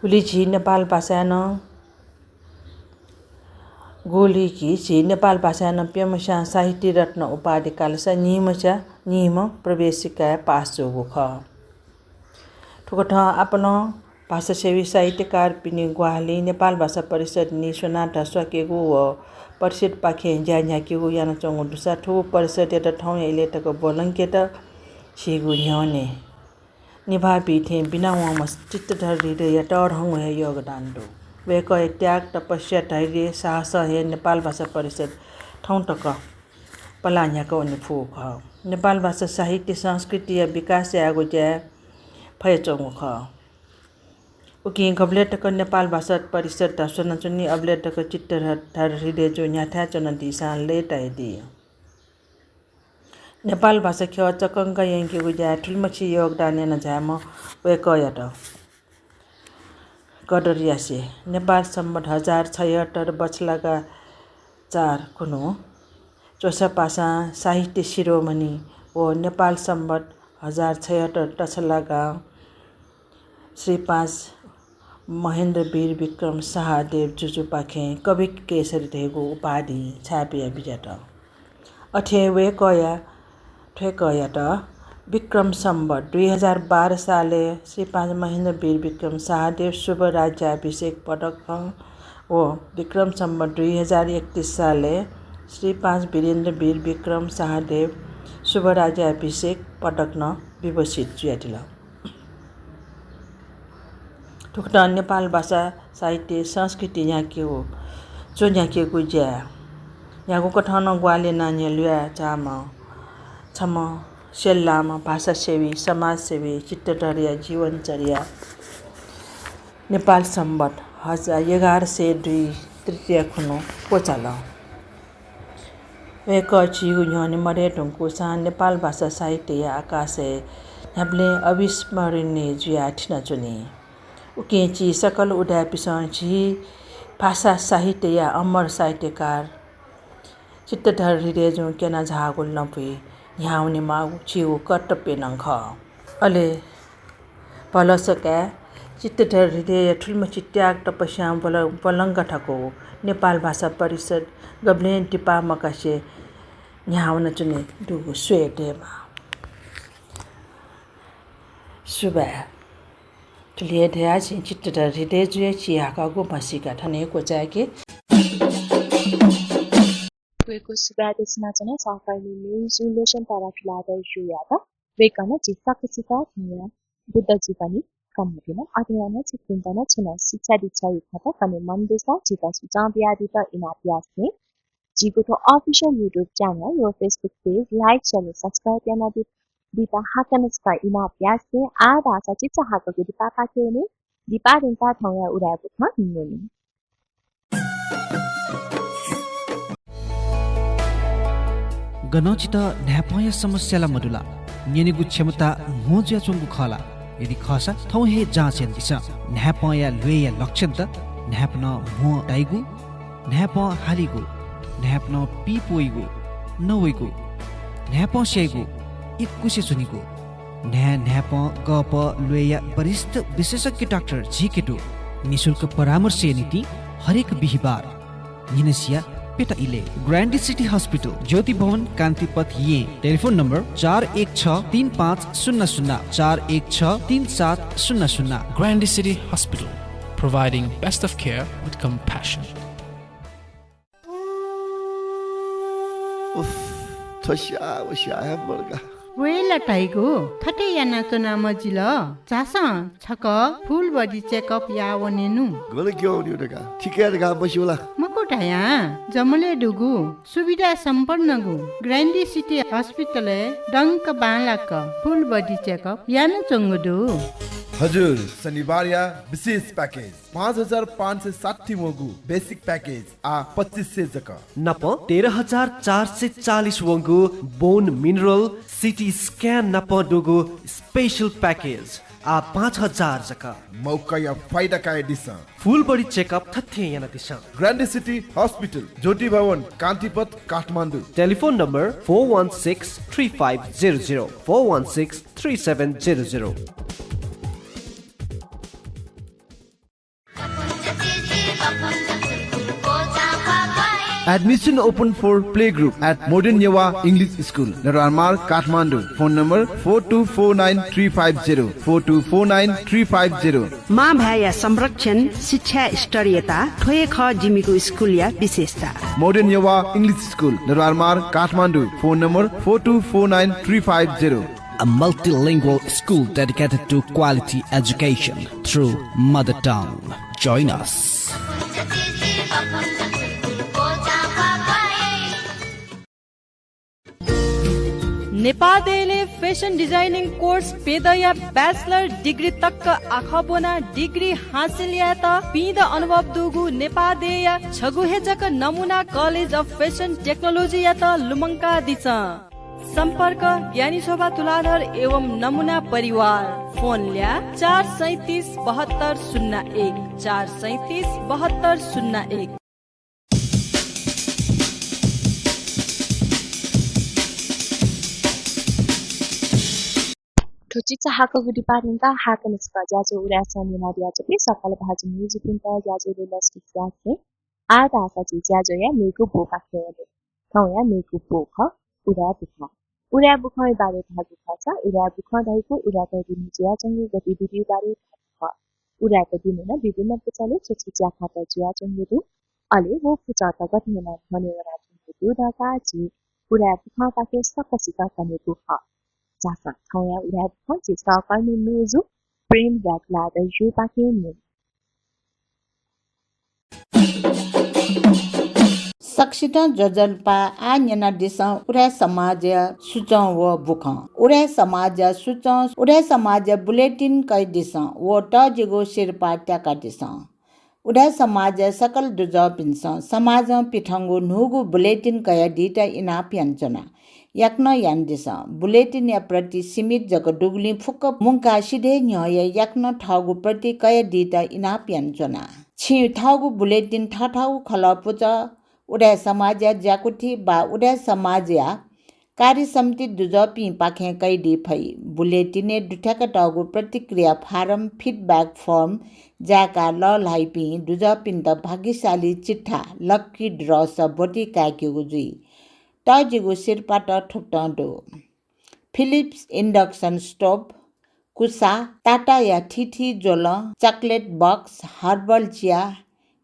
गुलि झी नेपाल भाषाय् नं, गुलि कि झी नेपाल भाषाय् नं प्यम्हस्यां साहित्य रत्न उपाधि कालसा निम्हस्यां निम्ह प्रवेशिकाय् पास जूगु खः। थुकथं आपालं भाषासेवी साहित्यकारपिनि ग्वाहालिं नेपाल भाषा परिषद निस्वनाः धस्वाकेगु व परिषदपाखें ज्या न्ह्याकेगु यानाच्वंगु दुसा थुगु परिषदयात थौंया इलय् तक ब्वलंकेत झीगु न्ह्यःने निभाः बी थें बिना वंम्ह चित्तधर हृदयया तःधंगु हे योगदान दु। वय्कःया त्याग, तपस्या, धैर्य, साहसं हे नेपाल भाषा परिषद थौं तक पलाः न्ह्याका वने फुगु खः। नेपाल भाषा साहित्य संस्कृतिया विकास यायेगु ज्याय् फयाच्वंगु खः। उकिं गबलय् तक नेपाल भाषा परिषद धस्वानाच्वनी, अबलय् तक चित्तधर हृदयजु न्ह्याथाय् च्वनादीसां लय्तायादी। नेपाल भाषा ख्यः चकंक यंकेगु ज्याय् थुलिमछि योगदान याना झायेम्ह वय्कःयात कदर यासें नेपाल सम्बत हजार छयहत्तर बछलागा चार खुन्हु च्वसापासां साहित्य शिरोमणि व नेपाल सम्बत हजार छयहत्तर तछलागां श्री पाँच महेन्द्र वीर विक्रम शाहदेव जुजुपाखें कवि केसरी धइगु उपाधि छाय्पया बिज्यात। अथे वय्कःया थ्वय्कःयात विक्रम सम्बत दुई हजार बाह्र सालय् श्री पाँच महेन्द्र वीर विक्रम शाहदेव शुभ राज्याभिषेक पदकं व विक्रम सम्बत दुई हजार एकतिस सालय् श्री पाँच वीरेन्द्र वीर विक्रम शाहदेव शुभ राज्याभिषेक पदक नं विभूषित जुयादिल। थुकथं नेपाल भाषा साहित्य संस्कृति न्ह्याकेगु, च्वन्ह्याकेगु ज्याय् न्ह्यागु कथं नं ग्वाहालि यानाः न्ह्यलुया झाःम्ह छम्ह सेल्लाःम्ह भाषासेवी, समाजसेवी चित्तधरया जीवनचर्या नेपाल सम्बत हजार, एघार सय दुई तृतीया खुन्हु क्वचाल। वय्कः झीगु न्ह्यःने मदये धुंकूसां नेपाल भाषा साहित्यया आकाशय् न्ह्याबलें अविस्मरणीय जुयाः थिनाच्वनी। उकिं झी सकल उदाय्पिसं झी भाषा साहित्यया अमर साहित्यकार चित्तधर हृदयजुं क्यना झाःगु लँपुइ न्ह्यावनेमाःगु झीगु कर्तव्य नं खः। अले भलसा काय् चित्तधर हृदयया थुलिमछि त्याग तपस्यां ब्वल-, ब्वलंक थकूगु नेपाल भाषा परिषद गबलें दिपाः मकासे न्ह्यावनाच्वने दुगु स्वये दयेमा। सुभाय्। थुलि हे धयाः झी चित्तधर हृदयजुया चिहाकःगु म्हसीका थन हे क्वचाय्के। वय्कःयात सुभाय् देछानाच्वना सहकर्मी मेजु लोचन तारा फिलादरजुयात। वय्कलं झी सकसित थौंया बुद्ध जीवनी कनादिल। अथे यानाः छिकपिन्त नं छुं नं शिक्षा दीक्षा यायेगु खःसा कने मन दुसा झीत सुचं बियादीत इनाप यासें झीगु थ्व official YouTube channel व Facebook page like, share, subscribe यानादीत हाकनं छकः इनाप यासें आः धाःसा चिचाहाकःगु दिपापाखें वने। दिपा धुंकाः थौंया उदाय् बुखँ न्यने। गनं छितः न्हाय्पंया समस्या ला मदु ला? न्यनेगु क्षमता म्हो जुयाच्वंगु खः ला? यदि खःसा थौं हे जाँच यानादिसँ। न्हाय्पंया ल्वय्या लक्षणत न्हाय्पनं म्हो ताइगु, न्हाय्पं हालीगु, न्हाय्पनं पीप वइगु, नवइगु, न्हाय्पं स्याइगु, इकुसे च्वनीगु। न्हाय् न्हाय्पं गःपः ल्वय्या वरिष्ठ विशेषज्ञ डाक्टर झीके दु। निशुल्क परामर्शया निंतिं हरेक बिहिबार न्हिनसिया प्यता इलय्। Grande City Hospital, ज्योति भवन, कान्तिपथ, येँ। टेलिफोन नम्बर चार एक छ तीन पाँच शून्य शून्य, चार एक छ तीन सात शून्य शून्य। Grande City Hospital, providing best of care with compassion. उफ, थ्व स्याः व स्याः हे मदुगु। व ला धाइगु थथे यानाच्वना मजिल। झासँ छकः full body checkup याः वनेनु। गन क्यं वनेगु धकाः, थिकय् धकाः मस्यू ला? मखु धयां, जमलय् दुगु सुविधा सम्पन्नगु ग्रान्डी सिटी हस्पिटलय् दंक बांलाक full body checkup यानाच्वंगु दु। हजुर, शनिबारया विशेष package, पाँच हजार पाँच सय साठी वंगु basic package आः पच्चिस सय जक। नाप तेह्र हजार चार सय चालिस वंगु bone mineral, CT scan नाप दुगु special package आः पाँच हजार जक। मौकाया फाइदा कयादिसँ। Full body checkup थथे यानादिसँ। ग्रान्डी सिटी हस्पिटल, ज्योति भवन, कान्तिपथ, Kathmandu. Telephone number four one six three five zero zero, four one six three seven zero zero। Admission open for playgroup at Modern Newa English School, Narwar Marg, Kathmandu. Phone number four two four nine three five zero, four two four nine three five zero। मां भाय्‌या संरक्षण, शिक्षा स्तरीयता, थ्व हे खः जिमिगु स्कूलया विशेषता। Modern Newa English School, Narwar Marg, Kathmandu. Phone number four two four nine three five zero। A multilingual school dedicated to quality education through mother tongue. Join us. नेपाः देय्‌लय् fashion designing course प्यदँया bachelor degree तक आखः ब्वनाः degree हासिल यायेत पीदँ अनुभव दुगु नेपाः देय्‌या छगू हे जक नमुना College of Fashion Technology यात लुमंकादिसँ। सम्पर्क, ज्ञानी शोभा तुलाधर एवं नमुना परिवार। फोन ल्याः, चार सैँतिस बहत्तर शून्य एक, चार सैँतिस बहत्तर शून्य एक। थ्व चिचाहाकःगु दिपाः न्यंकाः हाकनं छकः ज्याझ्वः उराय् सं न्यनादियाच्वंपिं सकल भाजु मय्‌जुपिन्त ज्याझ्वलय् लसकुस यासें आः धाःसा झी ज्याझ्वःया मेगु ब्वपाखे वने। थौंया मेगु ब्व खः उराय् बुखँ। उराय् बुखँया बारे धायेगु खःसा उराय् बुखँ धइगु उराय्‌त दुने जुयाच्वंगु गतिविधिया बारे धायेगु खः। उराय्‌त दुने नं विभिन्न पुचलय् छु छु ज्याखँत जुयाच्वंगु दु, अले व पुचःत गथे यानाः न्ह्यःने वनाच्वंगु दु धकाः झी उराय् बुखँपाखें सकसित कनेगु खः। झासँ थौंया उराय् बुखँ झी सहकर्मी मय्‌जु प्रेम ब्यागलादजुपाखें न्यने। सकसितं ज्वजलपा। आः न्यनादिसँ उराय् समाजया सूचं व बुखँ। उराय् समाजया सूचं, उराय् समाजया bulletin कयादिसँ व तःजिगु सिरपाः त्याकादिसँ। उराय् समाजया सकल दुजःपिन्सं समाजं पिथंगु न्हूगु bulletin कयादीत इनाप यानाच्वना। याकनं यानादिसँ। Bulletinया प्रति सीमित जक दुगुलिं फुक्क मुंकाः सिधय् न्ह्यः हे याकनं थःगु प्रति कयादीत इनाप यानाच्वना। छिं थःगु bulletin थःथःगु खलः पुचः, उराय् समाजया ज्याकुथि वा उराय् समाजया कार्य समिति दुजःपिंपाखें कयादी फइ। Bulletinय् दुथ्याकातःगु प्रतिक्रिया फारम, feedback form, जाय्‌काः लःल्हाइपिं दुजःपिन्त भाग्यशाली चिट्ठा, lucky draw, सः ब्वति काय्‌केगु जुइ। तःजिगु सिरपाःत थुकथं दु। Philips induction stove, कुसा, टाटाया थीथी ज्वलं, chocolate box, herbal chia,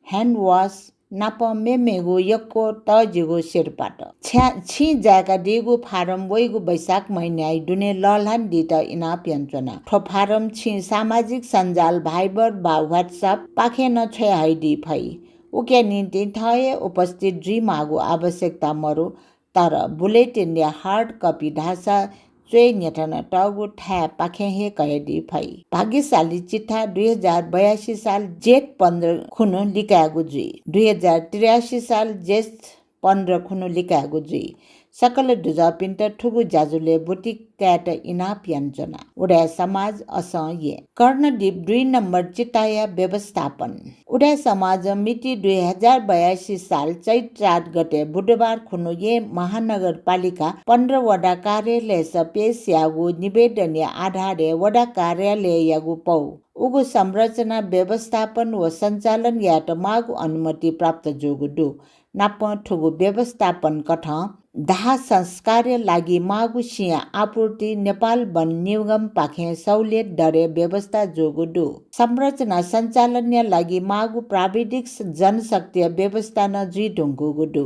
hand wash नाप मेमेगु यक्व तःजिगु सिरपाःत। छ्या-, छिं जाय्‌कादीगु फारम वइगु वैशाख महिनाया दुने लःल्हानादीत इनाप यानाच्वना। थ्व फारम छिं सामाजिक सञ्जाल Viber वा WhatsApp पाखें नं छ्वयाहयादी फइ। उकिया निंतिं थः हे उपस्थित जुइमाःगु आवश्यकता मरु। तर bulletinया hard copy धाःसा च्वय् न्ह्यथनातःगु थाय्‌पाखें हे कयादी फइ। भाग्यशाली चिट्ठा दुई हजार बयासी साल जेठ पन्ध्र खुन्हु लिकायेगु जुइ। दुई हजार त्रियासी साल जेठ पन्ध्र खुन्हु लिकायेगु जुइ। सकल दुजःपिन्त थुगु ज्याझ्वलय् ब्वति कायेत इनाप यानाच्वना। उराय् समाज असं येँ। कर्णदीप दुई नम्बर चिताया व्यवस्थापन। उराय् समाजं मिति दुई हजार बयासी साल चैत चार गते बुधबार खुन्हु येँ महानगरपालिका पन्ध्र वडा कार्यालयस पेश याःगु निवेदनया आधारय् वडा कार्यालययागु पौ उगु संरचना व्यवस्थापन व सञ्चालन यायेत माःगु अनुमति प्राप्त जूगु दु। नापं थुगु व्यवस्थापन कथं दाह संस्कारया लागि माःगु सिँया आपूर्ति नेपाल वन निगमपाखें सहुलियत दरय् व्यवस्था जूगु दु। संरचना सञ्चालनया लागि माःगु प्राविधिक स-, जनशक्तिया व्यवस्था नं जुइधुंकूगु दु।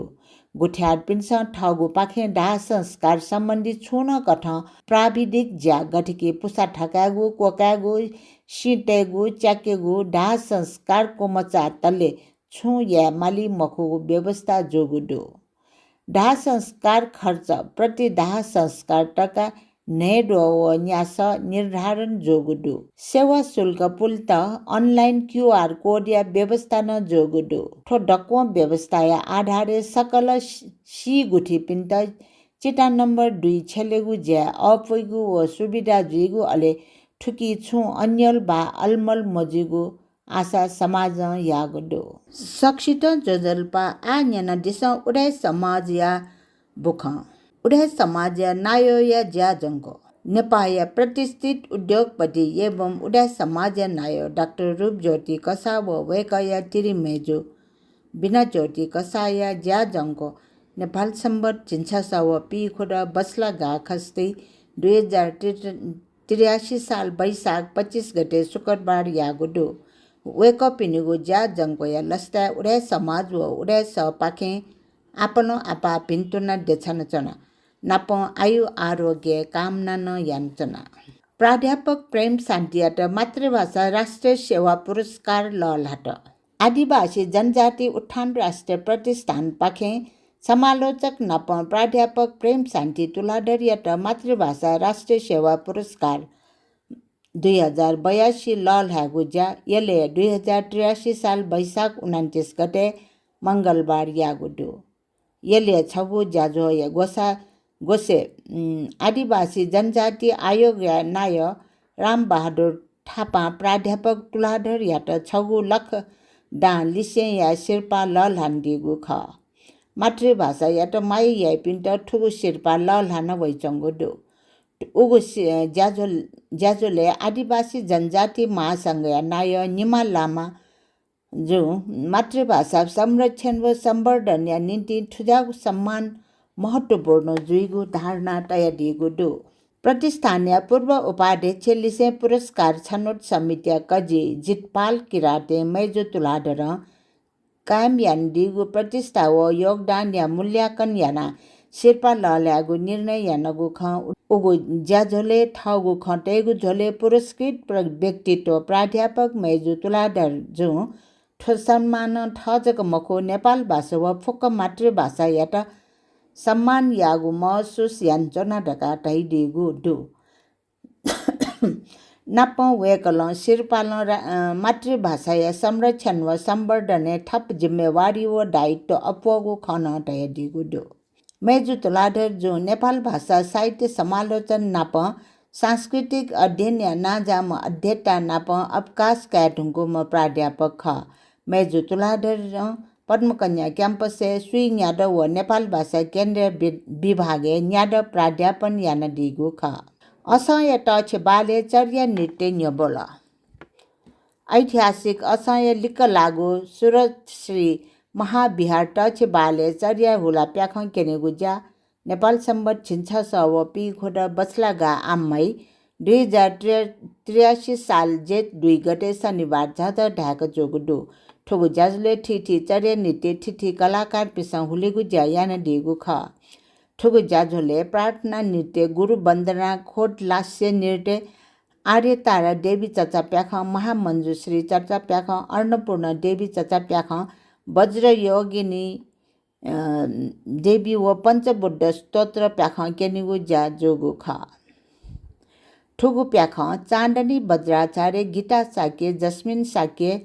गुथियारपिन्सं थःगु पाखें दाह संस्कार सम्बन्धी छुं नं कथं प्राविधिक ज्या गथेकि पुसा थकायेगु, क्वकायेगु, सिँ तयेगु, च्याकेगु, दाह संस्कार क्वमचातले छुं याये माली मखुगु व्यवस्था जूगु दु। दाह संस्कार खर्च प्रति दाह संस्कार तका न्हय्द्वः व न्यासः निर्धारण जूगु दु। सेवा शुल्क पुलेत online QR code या व्यवस्था नं जूगु दु। थ्व दक्वं व्यवस्थाया आधारय् सकल सी-, सी गुथिपिन्त चिता नम्बर दुई छ्यलेगु ज्या अःपुइगु व सुविधा जुइगु, अले थुकी छुं अन्यल वा अलमल मजुइगु आशा समाजं याःगु दु। सकसितं ज्वजलपा। आः न्यनादिसँ उदाय् समाजया बुखँ। उदाय् समाजया नायःया ज्याझंक्व। नेपाःया प्रतिष्ठित उद्योगपति एवं उदाय् समाजया नायः डाक्टर रूपज्योति कसाः व वय्कःया तिरि मय्जु बिनाज्योति कसाःया ज्याझंक्व नेपाल संवत् झिंछसः व पीखुदँ बसला गा खष्ठी दुई हजार त्रियासी साल वैशाख पच्चिस गते शुक्रबार याःगु दु। वय्कःपिनिगु ज्याझंक्वया लसताय् उदाय् समाज व उदाय् सःपाखें आपालं आपाः भिन्तुना देछानाच्वना। नापं आयु आरोग्य कामना नं यानाच्वना। प्राध्यापक प्रेम शान्तियात मातृभाषा राष्ट्रिय सेवा पुरस्कार लःल्हात। आदिवासी जनजाति उत्थान राष्ट्रिय प्रतिष्ठानपाखें समालोचक नापं प्राध्यापक प्रेम शान्ति तुलाधरयात मातृभाषा राष्ट्रिय सेवा पुरस्कार दुई हजार बयासी लःल्हायेगु ज्या यलय् दुई हजार त्रियासी साल वैशाख उनन्तिस गते मंगलबार याःगु दु। यलय् छगू ज्याझ्वःया ग्वसाः ग्वसे, उम्, आदिवासी जनजाति आयोगया नायः रामबहादुर थापां प्राध्यापक तुलाधरयात छगू लख दां लिसेंया सिरपाः लःल्हानादीगु खः। मातृभाषायात माया याइपिन्त थुगु सिरपाः लःल्हाना वइच्वंगु दु। उगु सि-, ज्याझ्वल-, ज्याझ्वलय् आदिवासी जनजाति महासंघया नायः निमा लामा जुं मातृभाषा संरक्षण व संवर्धनया निंतिं थुज्याःगु सम्मान महत्त्वपूर्ण जुइगु धारणा तयादीगु दु। प्रतिष्ठानया पूर्व उपाध्यक्ष लिसें पुरस्कार छनोट समितिया कजि जितपाल किरातें मय्जु तुलाधरं कायम यानादीगु प्रतिष्ठा व योगदानया मूल्यांकन यानाः सिरपाः लःल्हायेगु निर्णय यानागु खँ। उगु ज्याझ्वलय् थःगु खँ तयेगु झ्वलय् पुरस्कृत प्र-, व्यक्तित्व प्राध्यापक मय्जु तुलाधर जुं थ्व सम्मानं थः जक मखु, नेपाल भाषा व फुक्क मातृभाषायात सम्मान याःगु महसुस यानाच्वना धकाः धयादीगु दु। नापं वय्कलं सिरपालं रा-, अ, मातृभाषाया संरक्षण व संवर्धनय् थप जिम्मेवारी व दायित्व अप्वःगु खँ नं धयादीगु दु। मय्जु तुलाधर जुं नेपाल भाषा साहित्य समालोचन नापं सांस्कृतिक अध्ययनया नांजाःम्ह अध्येता नापं अवकाश कायेधुंकूम्ह प्राध्यापक खः। मय्जु तुलाधरं पद्मकन्या क्याम्पसय् स्वीन्यादँ व नेपाल भाषा केन्द्रीय वि-, विभागय् न्यादँ प्राध्यापन यानादीगु खः। असंया तःछि बालय् चर्या नृत्य न्ह्यब्वल। ऐतिहासिक असंया लिक्क लाःगु सुरतश्री महाविहार तःछि बालय् चर्या हुला प्याखं क्यनेगु ज्या नेपाल संवत् झिंछसः व पीखुदँ बसलागा आम्हाइ दुई हजार त्रियासी साल जेठ दुई गते शनिबार झःझः धायेक जूगु दु। थुगु ज्याझ्वलय् थीथी चर्या नृत्य थीथी कलाकारपिन्सं हुलिगु ज्या यानादीगु खः। थुगु ज्याझ्वलय् प्रार्थना नृत्य गुरु वन्दना खोट लास्य नृत्य आर्यतारा देवी चचा प्याखं महामञ्जुश्री चचा प्याखं अन्नपूर्ण देवी चचा प्याखं वज्रयोगिनी अ, देवी व पञ्चबुद्ध स्तोत्र प्याखं क्यनेगु ज्या जूगु खः। थुगु प्याखं चाँदनी बज्राचार्य, गीता शाक्य, जस्मिन शाक्य,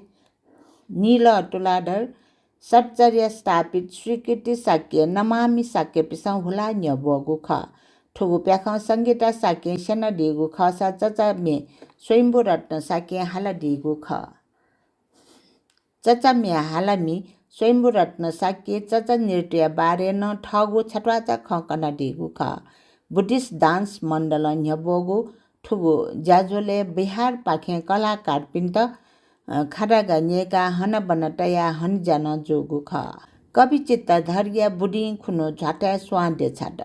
नील तुलाधर, सच्चर्या स्थापित, स्वीकृति शाक्य, नमामि शाक्यपिन्सं हुला न्ह्यब्वःगु खः। थुगु प्याखं संगीता शाक्यं स्यनादीगु खःसा चचा मे स्वयम्भू रत्न शाक्यं हालादीगु खः। चचा मे हालामि स्वयम्भू रत्न शाक्यं चचा नृत्यया बारे नं थःगु छत्वाःचा खँ कनादीगु खः। बुद्धिस्ट डान्स मण्डलं न्ह्यब्वःगु थुगु ज्याझ्वलय् बिहारपाखें कलाकारपिन्त, अ, खादागा न्यय्काः हनाबना तयाः हनेज्या नं जूगु खः। कवि चित्तधरया बुदिं खुन्हु झ्वाताय् स्वां देछात।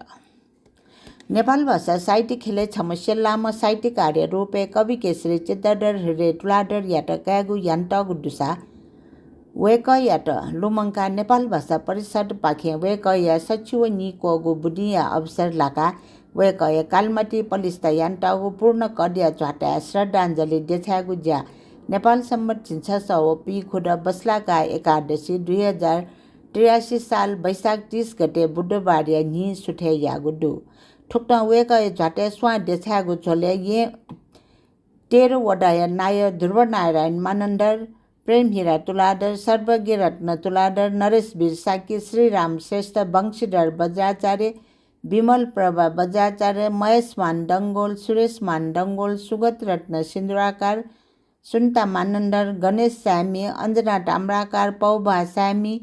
नेपाल भाषा साहित्य ख्यलय् छम्ह सेल्लाम्ह साहित्यकारया रूपय् कवि केशरी चित्तधर हृदय तुलाधरयात कायेगु यानातःगु दुसा वय्‌कःयात लुमंकाः नेपाल भाषा परिषद्‌पाखें वय्‌कःया सच्छि व नीक्वःगु बुदिंया अवसर लाकाः वय्‌कःया कालमाति पलिस्था यानातःगु पूर्ण कदया झ्वाताय् श्रद्धाञ्जली देछायेगु ज्या नेपाल संवत् झिंछसः व पीखुदँ बसलाका एकादशी दुई हजार त्रियासी साल वैशाख तीस गते बुधबारया न्हि सुथय् याःगु दु। थुकथं वय्‌कःया झ्वाताय् स्वां देछायेगु झ्वलय् येँ तेह्र वडाया नायः ध्रुवनारायण मानन्धर, प्रेमहिरा तुलाधर, सर्वज्ञरत्न तुलाधर, नरेशवीर शाक्य, श्रीराम श्रेष्ठ, वंशीधर बज्राचार्य, विमल प्रभा बज्राचार्य, महेशमान डंगोल, सुरेशमान डंगोल, सुगतरत्न सिन्दुराकार, सुन्ता मानन्धर, गणेश साय्‌मि, अञ्जना ताम्राकार, पौभा साय्‌मि,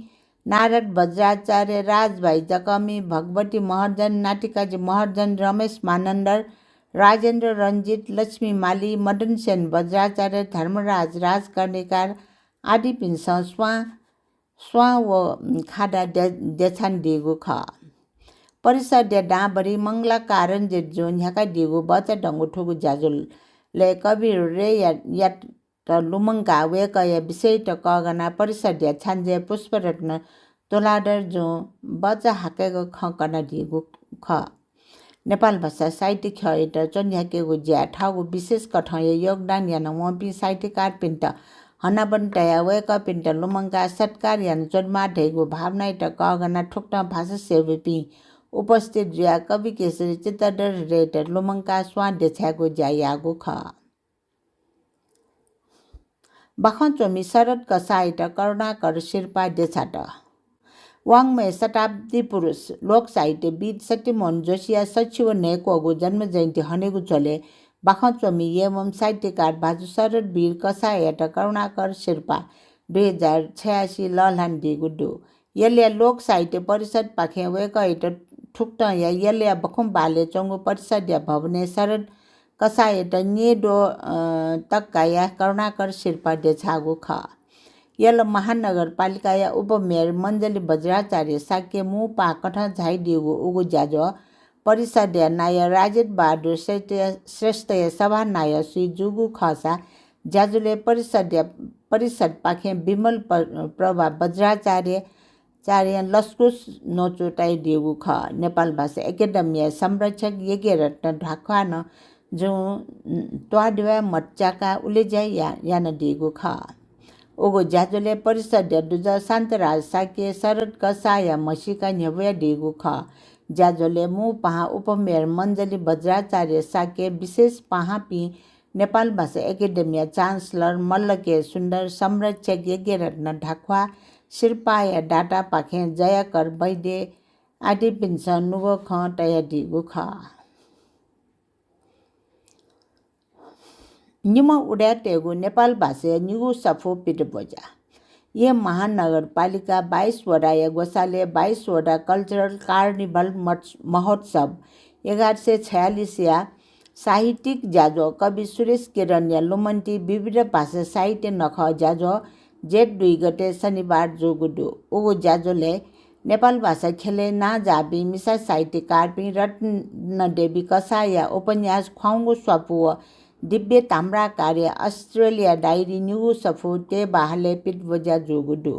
नारद बज्राचार्य, राजभाइ जकःमि, भगवती महर्जन, नातिकाजी महर्जन, रमेश मानन्धर, राजेन्द्र रञ्जित, लक्ष्मी माली, मदनसेन बज्राचार्य, धर्मराज राजकर्णिकार आदिपिन्सं स्वां, स्वां व खादा दे-, देछानादीगु खः। परिषद्‌या दांभरि मंगलाकारञ्जित जुं न्ह्याकादीगु बचादंगु थुगु ज्याझ्वलय् कवि रेयात लुमंकाः वय्‌कःया विषयत कःघानाः परिषद्‌या छाँजय् पुष्परत्न तुलाधर जुं बचा हाकय्‌क खँ कनादीगु खः। नेपाल भाषा साहित्य ख्यःयात च्वन्ह्याकेगु ज्याय् थःगु विशेष कथंया योगदान यानावंपिं साहित्यकारपिन्त हनाबना तयाः वय्‌कःपिन्त लुमंकाः सत्कार यानाच्वनेमाः धइगु भावनायात कःघानाः थुकथं भाषासेवीपिं उपस्थित जुयाः कवि केशरी चित्तधर रेयात लुमंकाः स्वां देछायेगु ज्या याःगु खः। बाखं च्वमि शरद कसाःयात करुणाकर सिरपाः देछात। वाङ्मय शताब्दी पुरुष, लोक साहित्यविद् सत्यमोहन जोशीया सच्छि व न्हय्‌क्वःगु जन्म जयन्ती हनेगु झ्वलय् बाखं च्वमि एवं साहित्यकार भाजु शरद वीर कसाःयात करुणाकर सिरपाः दुई हजार छयासी लःल्हानादीगु दु। यलया लोक साहित्य परिषद्‌पाखें वय्‌कःयात थुकथंया यलया बखुंबहालय् च्वंगु परिषद्‌या भवनय् शरद कसाःयात न्येद्वः, अ, तक कयाः करुणाकर सिरपाः देछाःगु खः। यल महानगरपालिकाया उपमेयर मञ्जली बज्राचार्य शाक्य मू पाहां कथं झायादीगु उगु ज्याझ्वः परिषद्‌या नायः राजेश बहादुर श्रेष्ठ, श्रेष्ठया सभानायःसुइ जूगु खःसा ज्याझ्वलय् परिषद्‌या, परिषद्‌पाखें विमल प-, प्रभा बज्राचार्य, चार्यं लसकुस न्वचु तयादीगु खः। नेपाल भाषा एकेडेमीया संरक्षक यज्ञरत्न ढाख्वानं जुं त्वाःदेवाय् मत च्याकाः उलेज्या या-, यानादीगु खः। उगु ज्याझ्वलय् परिषद्‌या दुजः शान्तराज शाक्यं शरद कसाःया म्हसीका न्ह्यब्वयादीगु खः। ज्याझ्वलय् मू पाहां उपमेयर मञ्जली बज्राचार्य शाक्य, विशेष पाहांपिं नेपाल भाषा एकेडेमीया चान्सलर मल्ल के सुन्दर, संरक्षक यज्ञरत्न ढाख्वाः, सिरपाःया दातापाखें जयाकर वैद्य आदिपिन्सं नुगः खँ तयादीगु खः। निम्ह उदाय्‌तय्‌गु नेपाल भाषाया निगू सफू पितब्वज्या। येँ महानगरपालिका बाइस वडाया ग्वसालय् बाइस वडा कल्चरल कार्निभल मच-, महोत्सव एघार सय छयालिसया साहित्यिक ज्याझ्वः कवि सुरेश किरणया लुमन्ति विविध भाषा साहित्य नखः ज्याझ्वः जेठ दुई गते शनिबार जूगु दु। उगु ज्याझ्वलय् नेपाल भाषा ख्यलय् नांजाःपिं मिसा साहित्यकारपिं रत्नदेवी कसाःया उपन्यास ख्वाउँगु स्वापू व दिव्य ताम्राकारया अस्ट्रेलिया डायरी निगू सफू तयेबहालय् पितब्वज्या जूगु दु।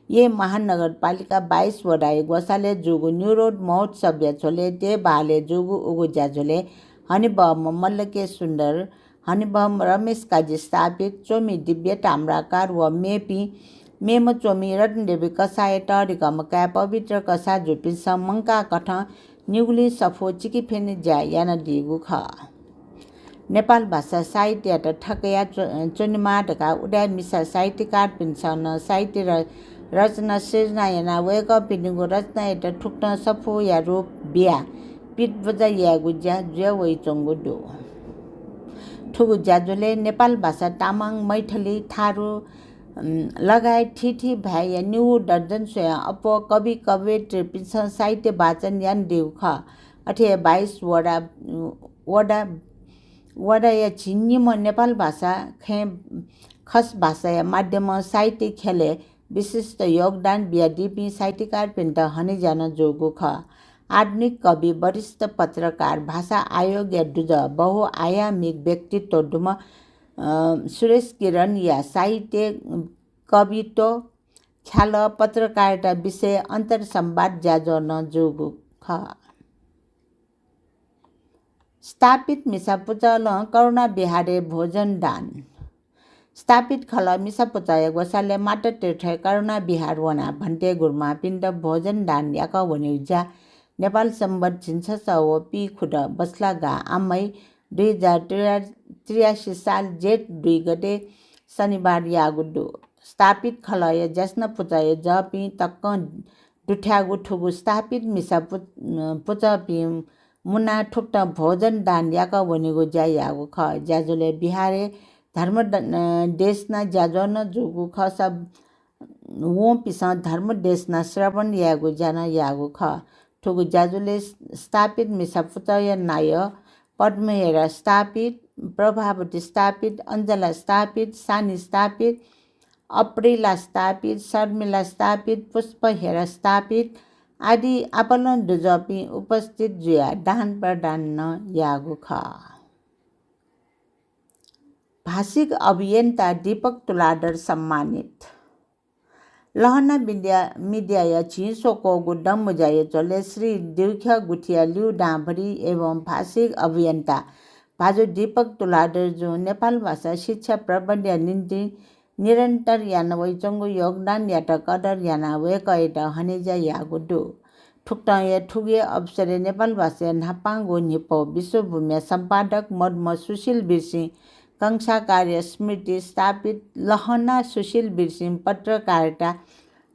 येँ महानगरपालिका बाइस वडाया ग्वसालय् जूगु न्यूरोड महोत्सवया झ्वलय् तयेबहालय् जूगु उगु ज्याझ्वलय् हनेबहःम्ह मल्ल के सुन्दर, हनेबहःम्ह रमेश काजी स्थापित, च्वमि दिव्य ताम्राकार व मेपिं मेम्ह च्वमि रत्नदेवी कसाःया तःधिकःम्ह काय् पवित्र कसाः जूपिन्सं मंकाः कथं निगुलिं सफू चिकिफेने ज्या यानादीगु खः। नेपाल भाषा साहित्ययात थकया च्व-, च्वनेमाः धकाः उदाय् मिसा साहित्यकारपिन्सं नं साहित्य र रचना सिर्जना यानाः वय्‌कःपिनिगु रचनायात थुकथं सफूया रूप बियाः पितब्वज्या यायेगु ज्या जुया वइच्वंगु दु। थुगु ज्याझ्वलय् नेपाल भाषा तामाङ, मैथिली, थारु, अम, लगायत थीथी भाय्‌या निगू दर्जन स्वयां अप्वः कवि कवयित्रीपिन्सं साहित्य वाचन यानादीगु खः। अथे हे बाइस वडा, वडा, वडाया झिंनिम्ह नेपाल भाषा खँय् खस भाषाया माध्यमं साहित्य ख्यलय् विशिष्ट योगदान बियादीपिं साहित्यकारपिन्त हनेज्या नं जूगु खः। आधुनिक कवि, वरिष्ठ पत्रकार, भाषा आयोगया दुजः, बहुआयामिक व्यक्तित्व दुम्ह, अ, सुरेश किरणया साहित्य, कवित्व, ख्यालः पत्रकारिता विषय अन्तर्संवाद ज्याझ्वः नं जूगु खः। स्थापित मिसा पुचलं करुणा विहारय् भोजन दान। स्थापित खलः मिसा पुचःया ग्वसालय् माता तीर्थय् करुणा विहार वनाः भन्ते गुरुमांपिन्त भोजन दान याकः वनेगु ज्या नेपाल संवत् झिंछसः व पीखुदँ बसलागा आमय दुई हजार त्रियासी साल जेठ दुई गते शनिबार याःगु दु। स्थापित खलःया ज्यासना पुचःया जःपिं तकं दुथ्याःगु थुगु स्थापित मिसा पु-, पुचःपिं मुनाः थुकथं भोजन दान याकः वनेगु ज्या याःगु खः। ज्याझ्वलय् विहारय् धर्म द-, अ, देशना ज्याझ्वः नं जूगु खःसा वंपिसं धर्म देशना श्रवण यायेगु ज्या नं याःगु खः। थुगु ज्याझ्वलय् स्थापित मिसा पुचःया नायः पद्महेरा स्थापित, प्रभावती स्थापित, अञ्जला स्थापित, सानी स्थापित, अप्रिला स्थापित, शर्मिला स्थापित, पुष्पहेरा स्थापित आदि आपालं दुजःपिं उपस्थित जुयाः दान प्रदान नं याःगु खः। भाषिक अभियन्ता दीपक तुलाधर सम्मानित। लहना मिडिया, मिडियाया झिंस्वक्वःगु दँमुँज्याया झ्वलय् श्री दिउख्यः गुथिया ल्यूदांभरि एवं भाषिक अभियन्ता भाजु दीपक तुलाधरजुं नेपाल भाषा शिक्षा प्रबन्धया निंतिं निरन्तर याना वइच्वंगु योगदानयात कदर यानाः वय्कःयात हनेज्या याःगु दु। थुकथं हे थुगु हे अवसरय् नेपाल भाषाया न्हापांगु न्हिपौ विश्वभूमिया सम्पादक मदुम्ह सुशील वीरसिंह कंसाकारया स्मृति स्थापित लहना सुशील वीरसिंह पत्रकारिता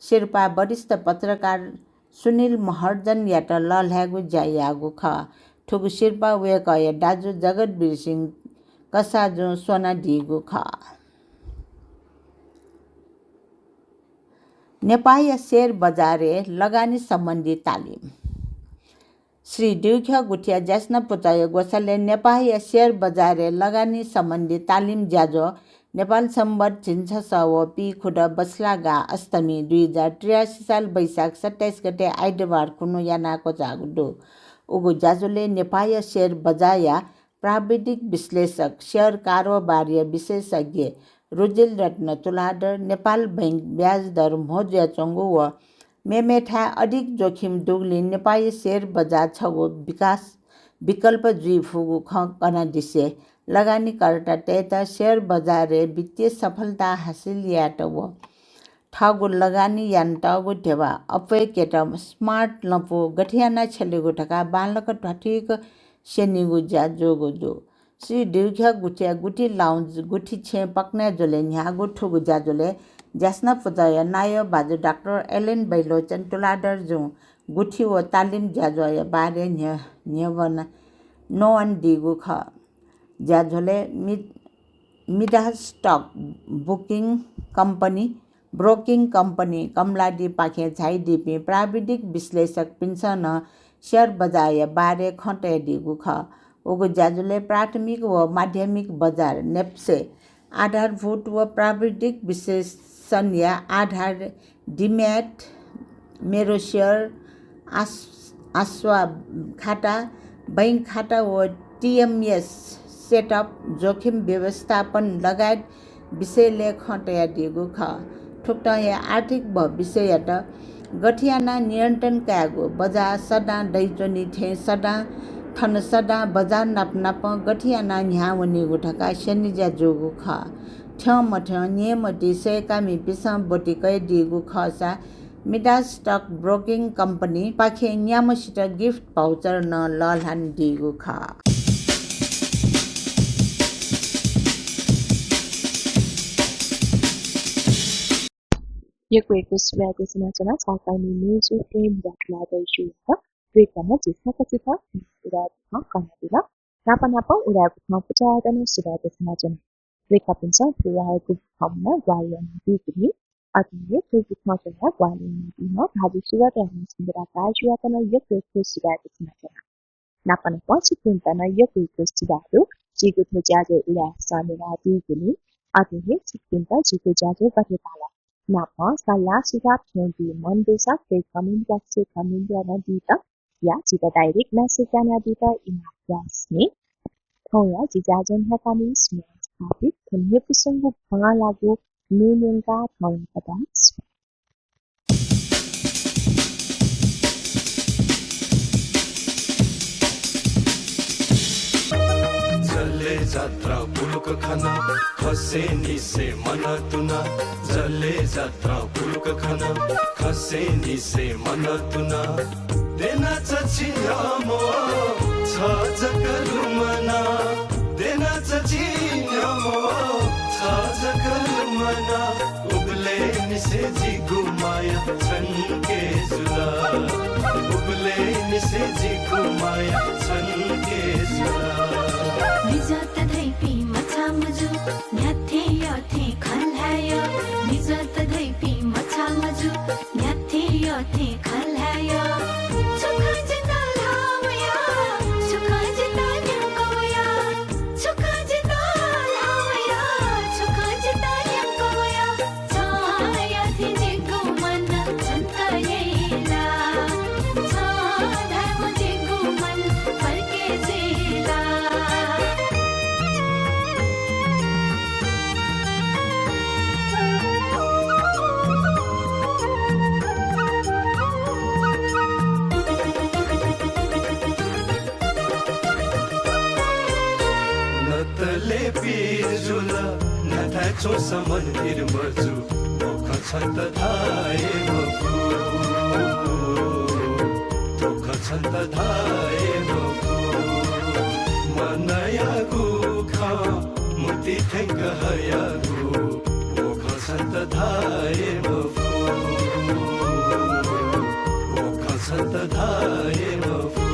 सिरपाः वरिष्ठ पत्रकार सुनिल महर्जनयात लःल्हायेगु ज्या याःगु खः। थुगु सिरपाः वय्कःया दाजु जगत वीरसिंह कसाःजुं स्वनादीगु खः। नेपाःया share बजारय् लगानी सम्बन्धी तालिम। श्री दिउख्यः गुथिया ज्यासना पुचःया ग्वसालय् नेपाःया share बजारय् लगानी सम्बन्धी तालिम ज्याझ्वः नेपाल संवत् झिंछसः व पीखुदँ बसलागा अष्टमी दुई हजार त्रियासी साल वैशाख सत्ताइस गते आइतबार खुन्हु याना क्वचाःगु दु। उगु ज्याझ्वलय् नेपाःया share बजारया प्राविधिक विश्लेषक, share कारोबारया विशेषज्ञ रुजिल रत्न तुलाधर, नेपाल बैंक ब्याज दर म्हो जुयाच्वंगु व मेमेथाय् अधिक जोखिम दुगुलिं नेपाःया share बजार छगू विकास विकल्प जुइ फुगु खँ कनादिसें लगानीकर्तातय्त share बजारय् वित्तीय सफलता हासिल यायेत व थःगु लगानी यानातःगु ध्यबा अप्वय्केत smart लँपु गथे यानाः छ्यलेगु धकाः बांलाक ध्वाथुइक स्यनीगु ज्या जूगु दु। श्री दिउख्यः गुथिया गुथि lounge गुथि छेँ पकनाय् झ्वलय् न्ह्याःगु थुगु ज्याझ्वलय् ज्यासना पुचःया नायः भाजु डाक्टर एलेन बैलोचन तुलाधरजुं गुथि व तालिम ज्याझ्वःया बारे न्ह्य-, न्ह्यवना नवानादीगु खः। ज्याझ्वलय् मि-, Midas stock booking company, broking company कमलादीपाखें झाइदीपिं प्राविधिक विश्लेषकपिन्सं नं share बजारया बारे खँ तयादीगु खः। उगु ज्याझ्वलय् प्राथमिक व माध्यमिक बजार नेप्से आधारभूत व प्राविधिक विश्लेषणया आधार DMAT, मेरो share, आस-, आस्वा खाता, बैंक खाता व TMS setup, जोखिम व्यवस्थापन लगायत विषयलय् खँ तयादीगु खः। थुकथं हे आर्थिक भविष्ययात गथे यानाः नियन्त्रण कायेगु, बजार सदां दइच्वनी थें सदां थन सदां बजार नाप नापं गथे यानाः न्ह्याः वनीगु धकाः स्यनेज्या जूगु खः। थ्यंमथ्यं न्यय्मतिइ सय्कामिपिन्सं ब्वति कयादीगु खःसा मिडास stock broking company पाखें न्याम्हसित gift voucher नं लःल्हानादीगु खः। यक्व यक्व सुभाय् देछानाच्वना छाय्कामि मेजु प्रेम रत्नलाल दाइजुयात। वय्कलं झी सकसितं उदाय् खँ कनादिल। नाप नापं उदाय् खँ पुचःयात नं सुभाय् देछानाच्वना। वय्कःपिन्सं थ्व उदाय् खँ ग्वाहालि यानादीगुलिं अथे हे थुगु खँ च्वनाः ग्वाहालि यानादीम्ह भाजु सुगत रामचन्द्र दाइजुयात नं यक्व यक्व सुभाय् देछानाच्वना। नाप नापं छिकपिन्त नं यक्व यक्व सुभाय् दु। झीगु थ्व ज्याझ्वः उदाय् खँ न्यनादीगुलिं अथे हे छिकपिन्त झीगु ज्याझ्वः गथे ताल नापं सल्लाह सुझाव थें बी मन दुसा थ्व comment box-य् comment यानादीत या झीत direct message यानादीत email address-नं। थौंया झी ज्याझ्वः न्ह्याकामि सुमन स्थापित थ्व न्ह्यइपुसेंगु बांलाःगु म्ये न्यंकाः थौंया कथं जात्रा पुलुक खना, खसे निसे मन तुना। जले जात्रा पुलुक खना, खसे निसे मन तुना। देना चछि न्ह्यमो छ जक लुमना। देना चछि न्ह्यमो छ जक लुमना। उबले निसे जिगु माया छंके जुल। उबले निसे जिगु माया छंके जुल। मिजत धइपिं मछाः मजू, न्ह्याथें यःथें खँ ल्हाय्। मिजत धइपिं मछाः मजू, न्ह्याथें यःथें खँ ल्हाय्। छु खँ जितः ल्हाः वया, छु खँ जितः न्यंकः वया। छु खँ जितः ल्हाः वया, छु खँ जितः न्यंकः वया। छं याःथें जिगु मन छन्त याइ ला। छं धायेवं जिगु मन फर्के जुइ ला। नतले पीर जुल, नथाय् च्वंसा मन धिर मजू, थ्व खँ छन्त धाये मफु। थ्व खँ छन्त धाये मफु। मनयागु खँ मुक्ति थ्यंक हयागु, थ्व खँ छन्त धाये मफु। थ्व खँ छन्त धाये मफु।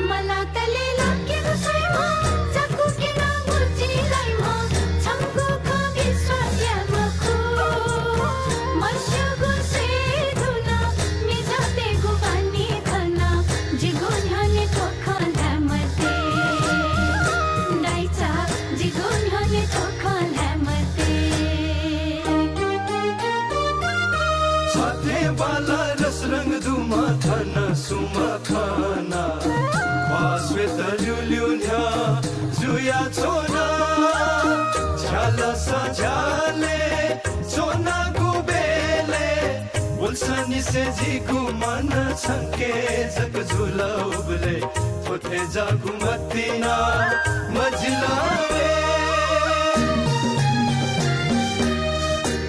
मलातले लाकेगु स्वइम्ह, चाकु क्यनागु चिलाइम्ह, छंगु खँ विश्वास याये मखु। मस्यूगु स्वये धुन, मिजंतय्गु बानी खन, जिगु न्ह्यःने थ्व खँ धाये मते। दाइचा, जिगु न्ह्यःने थ्व खँ धाये मते। छथें बांला रसरंग दुम्ह थन सुम्ह खना। ख्वाः स्वयेत ल्यूल्यू न्ह्यः जुयाच्वना। झ्यालस झ्यालय् च्वनागु बेलय् वंसानिसें जिगु मन छंके जक जुल। उबलय् थ्व थेंज्याःगु मतिना मजिल रे।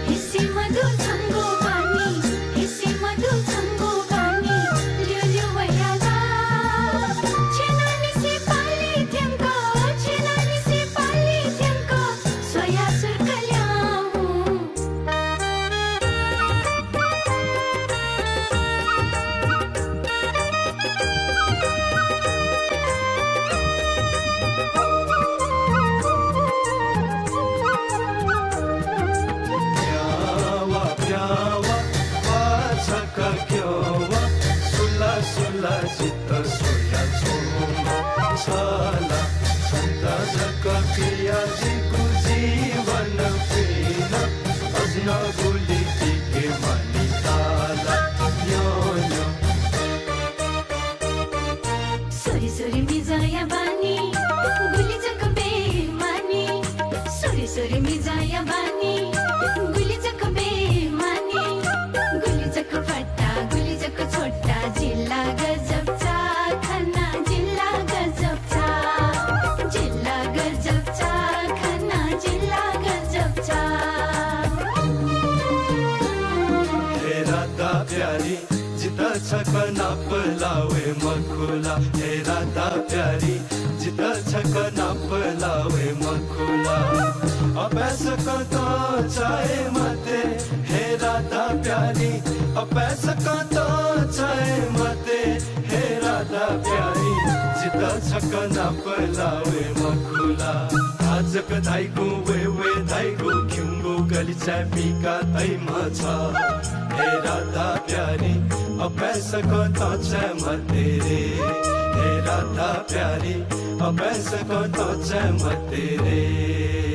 हिसि मदु छंगु बानी, हिसि मदु छंगु बानी, ल्यूल्यू वया ला। छेनानिसें पालि थ्यंक, छेनानिसें पालि थ्यंक, स्वयाः सुर्कल्याहुँ। प्यावा, प्यावा, वा छकः क्यवा, सुला, सुला, जितः स्वयाच्वंम्ह छ ला। छन्त जक पिया जिगु जीवन फुइन, अझ नं गुलि तिके मानि ताला। न्यँ, न्यँ। सोरी सोरी मिजंया बानी, गुलि जक बेमानी। सोरी सोरी मिजंया बानी, गुलि जक बेमानी। गुलि जक फट्टा, गुलि जक छोट्टा, जिल्ला गजब चा खना, जिल्ला गजब चा, जिल्ला गजब चा खना, जिल्ला गजब चा। हे राधा प्यारी, जितः छकः नाप लावे मखुला। हे राधा प्यारी, जितः छकः नाप लावे मखुला। अपाय्सकं तं चाये मते, हे राधा प्यारी, अपाय्सकं तं चाये मते, हे राधा प्यारी, जितः छकः नाप लावे मखुला। आः जक धाइगु वये वये धाइगु, खिउँगु गलिचाय् पिका तइम्ह छ। हे राधा प्यारी, अपाय्सकं तं चाये मते रे। हे राधा प्यारी, अपाय्सकं तं चाये मते रे।